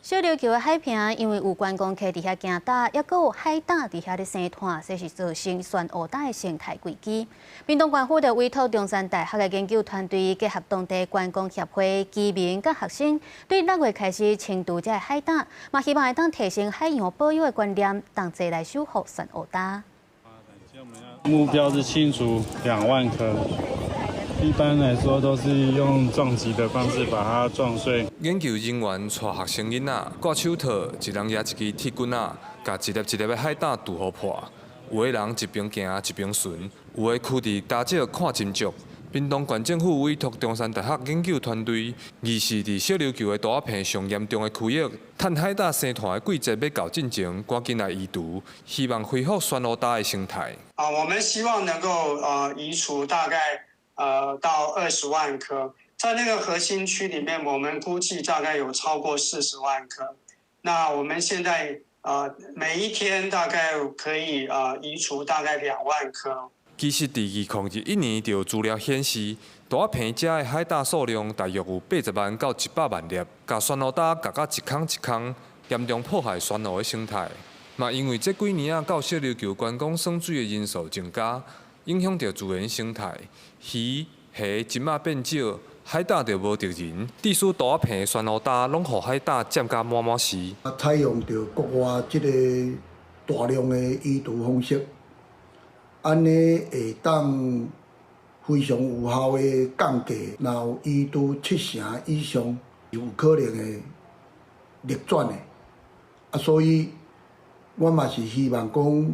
小琉球的海坪因為有觀光客佇遐行礁，抑閣有海膽佇遐咧生湠，這是造成酸烏焦的生態危機。屏東縣府就委託中山大學的研究團隊，結合當地觀光協會、居民佮學生，對6月開始清除這个海膽，嘛希望會當提升海洋保育的觀念，同齊來守護酸烏焦。目標是清除2萬顆。一般來說都是用撞擊的方式把它撞碎。研究人員帶學生囡仔掛手套，一人舉一支鐵棍仔，共一粒一粒的海膽拄予破。有的人一邊行一邊巡，有的囥佇礁石看真足。屏東縣政府委託中山大學研究團隊，二是佇小琉球的大坪上嚴重的區域，趁海膽生湠的季節欲到進前，趕緊來移除，希望恢復酸烏焦的生態。啊，我們希望能夠移除大概到20萬顆，在那個核心區裡面，我們估計大概有超過40萬顆。那我們現在每一天大概可以移除大概2萬顆。其實，佇2021年就有資料顯示，大坪遮的海膽數量大約有80萬到100萬粒，共酸烏焦咬甲一空一空，嚴重破壞珊瑚的生態。嘛，因為這幾年仔到小琉球觀光耍水的人數增加，影響著自然生態，魚、蝦這馬變少，海膽就無敵人。致使大坪的酸烏焦攏予海膽佔甲滿滿是。啊，採用著國外這个大量的移除方式，按呢會當非常有效的降低，若有移除七成以上，有可能會逆轉的。啊，所以我嘛是希望講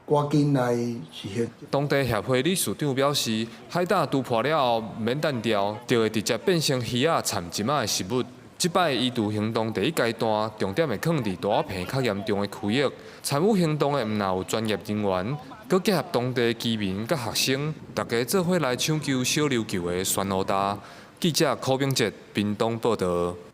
趕緊來實現。當地協會理事長表示，海膽除破了後，毋免擲掉，就會直接變成魚仔蠶蟳仔的食物。這擺移除行動第一階段，重點會放佇大坪較嚴重的區域。參與行動的毋但有專業人員，閣結合當地居民佮學生，大家做伙來搶救小琉球的酸烏焦。記者柯炳哲屏東報導。